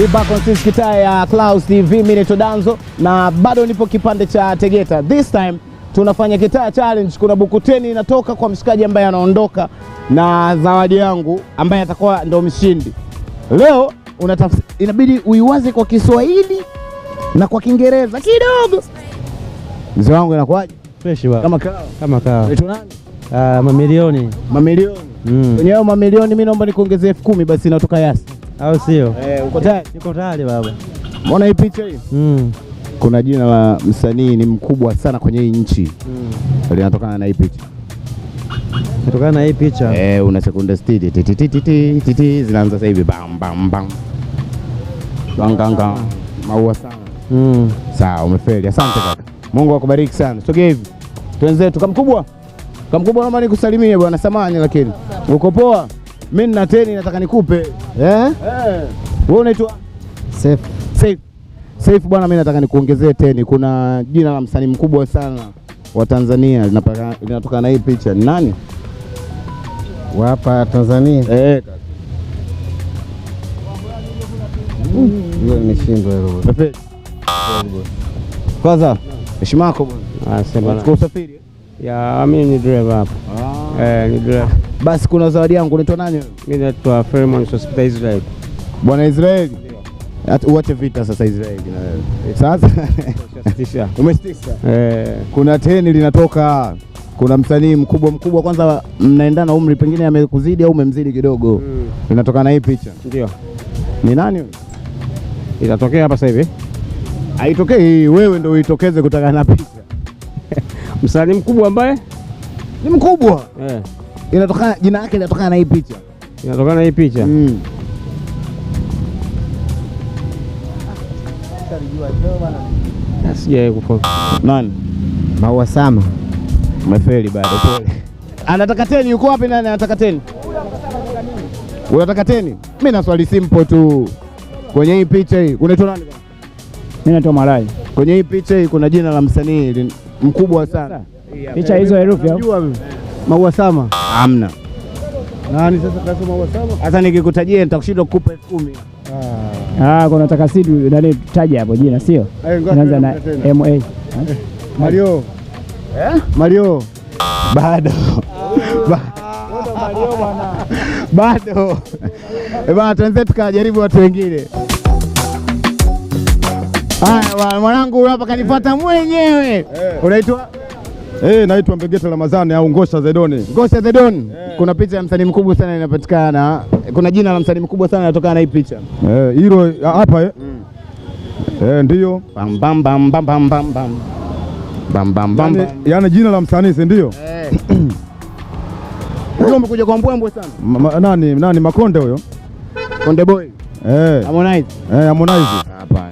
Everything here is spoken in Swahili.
We back on Sisi Kitaa ya Clouds TV, mimi naitwa Danzo na bado nipo kipande cha Tegeta. This time tunafanya kitaa challenge. Kuna buku 10 inatoka kwa mshikaji ambaye anaondoka na zawadi yangu ambaye atakuwa ndo mshindi. Leo inabidi uiwaze kwa Kiswahili na kwa Kiingereza kidogo. Mzee wangu, inakuwaje? Fresh baba. Kama kawa. Kama kawa. Unaitwa nani? Ah, mamilioni. Mamilioni. Kwenye hayo mamilioni mimi naomba nikuongezee 10,000 basi inatoka Yas. Au sio? Eh, uko tayari? Niko tayari baba. Mbona hii picha hii? Kuna jina la msanii ni mkubwa sana kwenye hii nchi. Linatokana na hii picha. Kutokana na hii picha. Eh, una sekunde 60 ti ti ti ti ti ti ti zinaanza sasa hivi bam bam bam. Bang. Maua sana. Sawa, umefeli. Asante kaka. Mungu akubariki sana. Sogea hivi. Twenzetu kamkubwa. Kamkubwa, naomba nikusalimie bwana, samahani lakini. Uko poa? Mimi nina 10 nataka nikupe. Eh? Eh. Wewe unaitwa? Safe. Safe. Safe bwana, mimi nataka nikuongezee 10. Kuna jina la msanii mkubwa sana wa Tanzania linatokana na hii picha. Ni nani? Wapa Tanzania. Eh. Hiyo nimeshindwa hilo. Pepe. Kwanza heshima yako bwana. Sema Unachukua usafiri? Ya, mimi ni driver hapa. Eh, ni driver. Basi kuna zawadi yangu. Unaitwa nani wewe? Mimi naitwa Fremont Hospital Israel. Bwana Israeli. Uache vita sasa Israeli na wewe. Sasa Sitisha. umesitisha. Eh, Kuna 10 linatoka. Kuna msanii mkubwa mkubwa, kwanza mnaendana umri, pengine amekuzidi au umemzidi kidogo. Linatokana na hii picha. Ndio. Ni nani huyo? Itatokea hapa sasa hivi. Haitokei, wewe ndio uitokeze kutokana na picha. Msanii mkubwa ambaye Ni mkubwa. Eh, Inatokana, jina lake linatokana na hii picha. Inatokana na hii picha. Sijawahi kufa. Nani? Maua sama. Umefeli bado, pole. Anataka 10, yuko wapi nani anataka 10? Unataka 10? Mimi na swali simple tu. Kwenye hii picha hii, unaitwa nani bwana? Mimi naitwa Malai. Kwenye hii picha hii kuna jina la msanii mkubwa sana. Picha hizo herufi au? Maua sama. Hamna. Nani sasa kasema Maua sama? Sasa nikikutajia nitakushindwa kukupa 10,000. Ah, kuna takasidu nani taja hapo jina sio? Inaanza na M A. Mario. Eh? Mario. Bado. Bado. Eh bana, tuanze tukajaribu watu wengine. Haya bwana, mwanangu huyu hapa kanifuata mwenyewe. Unaitwa? Eh, naitwa Mbegeta Ramadhani au Ngosha Zedoni. Ngosha the Don. Kuna picha ya msanii mkubwa sana inapatikana. Kuna jina la msanii mkubwa sana linatokana na hii picha. Eh, hilo hapa eh. Eh, ndio. Bam bam bam bam bam bam bam. Bam bam bam. Yaani, yaani jina la msanii si ndio? Eh. Huyo umekuja kwa mbwembwe sana. Nani nani Makonde huyo? Konde Boy. Eh. Harmonize. Eh, Harmonize. Hapana.